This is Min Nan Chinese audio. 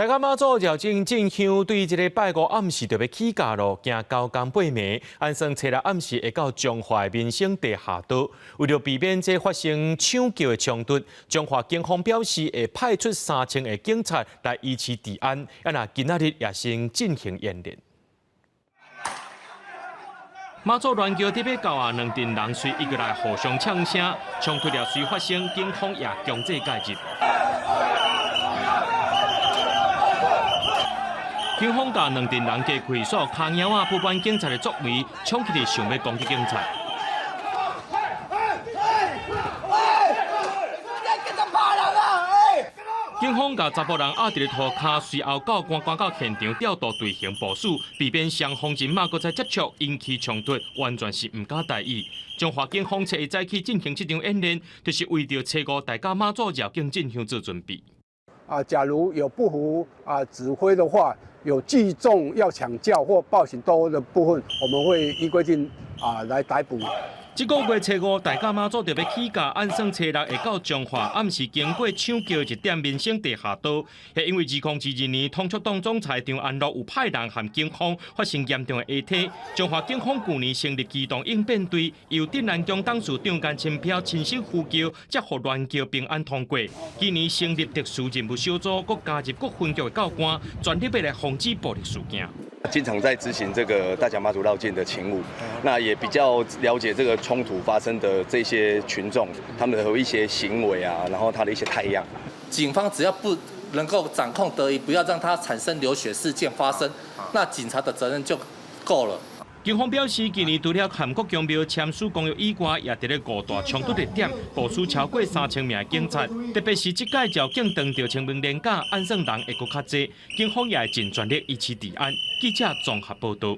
大甲媽祖繞境進香對這禮拜五暗時就欲起駕囉，驚九更半暝，按算初六暗時會到彰化民生地下道。為著避免這發生搶轎的衝突，彰化警方表示會派出3000個警察來維持治安。啊，若今仔日也先進行演練。媽祖鑾轎佇欲到啊，兩陣人隨意過來互相嗆聲，衝突了隨發生，警方也強制介入。警方共兩陣人隔開，所跤貓仔不滿警察的作為，衝起來想欲攻擊警察。警方共查埔人壓佇咧塗跤，隨後教官趕到現場調度隊形部署，避免雙方人馬閣再接觸，引起衝突，完全是毋敢大意。彰化警方初一早起進行這場演練，就是為著初五大甲媽祖繞境進香做準備。啊，假如有不服啊指揮的話，有聚眾要搶轎或暴行鬥毆的部分，我們會依規定啊來逮捕。這個月初五，大甲媽祖就欲起駕，按算初六會到彰化，暗時經過搶轎一點民生地下道。彼因為2022年統促黨總裁張安樂有派人和警方發生嚴重的下體，彰化警方舊年成立機動應變隊，由鎮瀾宮董事長江清飄親身扶轎，才予鑾轎平安通過。今年成立特殊任務小組，閣加入各分局的教官，全力欲來防止暴力事件。經常在執行這個大甲媽祖繞境的勤務，那也比較了解這個衝突發生的這些群眾，他們的一些行為啊，然後他的一些態樣。警方只要不能夠掌控得宜，不要讓它產生流血事件發生，那警察的責任就夠了。警方表示，今年除了和國宮廟簽署公約以外，也佇咧五大衝突的點部署超過3000名的警察。特別是這屆繞境當著清明連假，按算人會閣較濟，警方也會盡全力維持治安。記者綜合報道。